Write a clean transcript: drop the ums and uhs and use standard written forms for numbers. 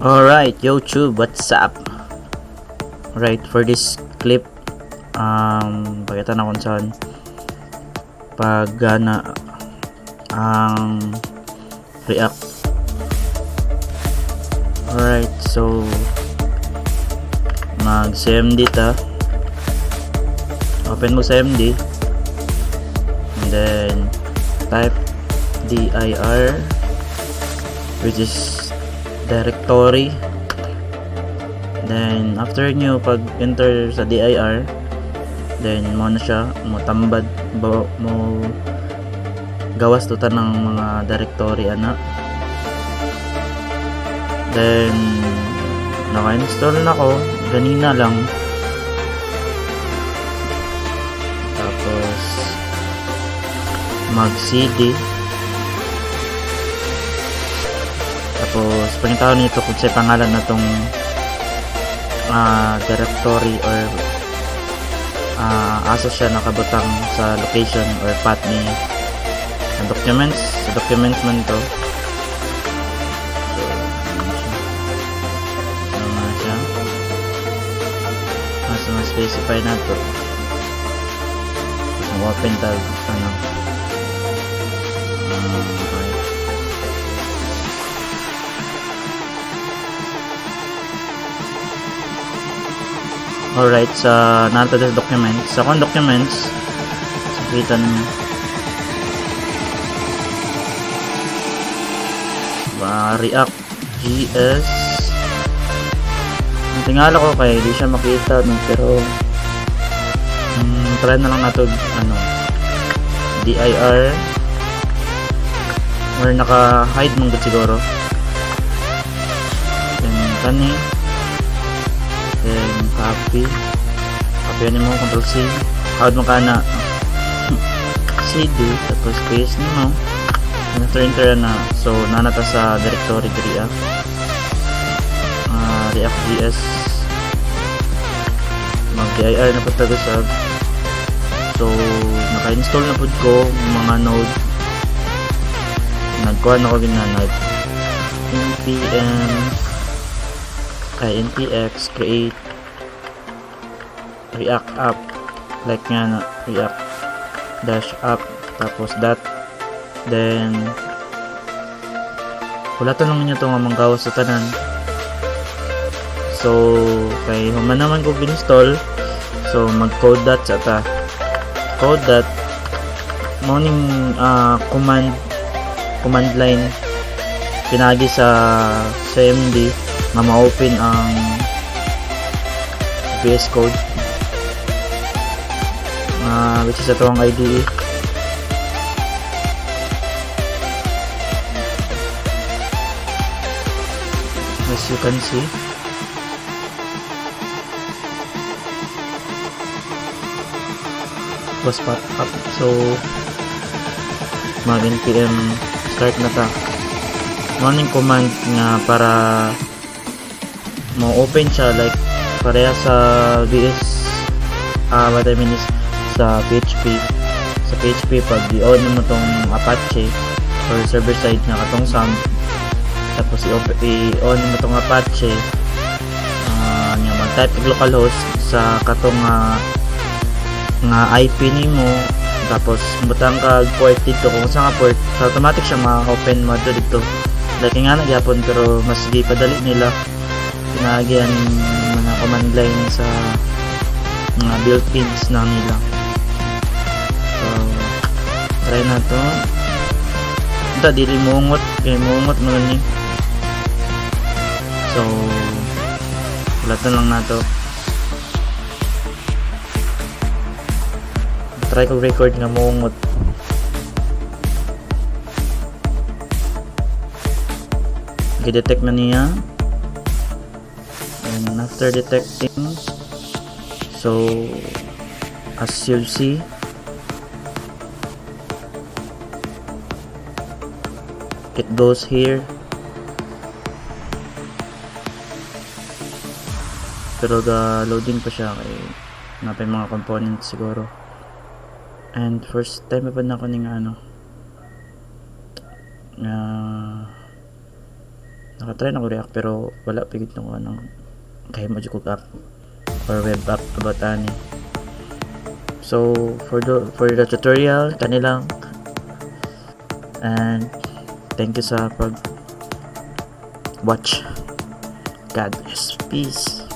Alright, YouTube, what's up? Alright, for this clip, pakita na kung saan paggana ang React. Alright, so mag CMD ta. Open mo CMD and then type dir, which is directory. Then after nyo pag enter sa dir, then mo na siya mo tambad mo, mo gawas to tanang mga directory ana. Then naka-install na ko ganina lang, tapos mag cd, tapos pangitaon nito kung sa pangalan na tong directory or asa siya nakabutang sa location or path ni ang documents. Sa documents man to. So ano siya, ano nga siya, mas ma-specify na to. Tapos mag-open tag ano, okay. Alright, sa nata sa documents. Sa akong documents, so kita ninyo. Ba, React GS. Ang tingala ko kay di siya makita no, pero try na lang nato ano, dir or naka-hide mong gud siguro. Then kani, then copy, copy ni mo, control C, hawad mo ka na cd, tapos paste ni mo, and after enter na, so nanata sa directory diri React.js. Mag dir na pud tago sa, so naka-install na pud ko mga node. Nagkuha na ko gina nag npm ay npx create react app, like nga na react dash app tapos dot. Then wala to lang ninyo to nga manggawas sa tanan. So kay human naman ko install, so mag code dot sa ta, code dot morning command line pinagi sa CMD nga ma-open ang VS Code, which is ato ang IDE. As you can see, was pop up. So mag npm start na ta, morning command nga para mo open siya, like pareha sa VS, what I mean is sa PHP. Sa PHP, pag i-on mo tong Apache or server side na katong SAM, tapos i-on mo tong Apache, nga mag-type og localhost sa katong nga IP nimo, tapos butang ka port dito kung sa nga port, so automatic siya ma-open mo dito, like nga nagyapon. Pero mas gipadali nila pinaagi ang mga command line sa mga built-ins na nila. So try na to. Ito dili muungot kay muungot mo ni, so wala na lang na to. Try ko record nga muungot. Gi-detect na niya, and after detecting, so as you see, it goes here, pero ga loading pa siya kay napay mga components siguro. And first time pa na ako ning ano Nakatry na ko React pero wala pa gyud ko anong kahimo jud kog app or web app about ani. So for the tutorial, kani lang, and thank you sa pag watch. God bless. Peace.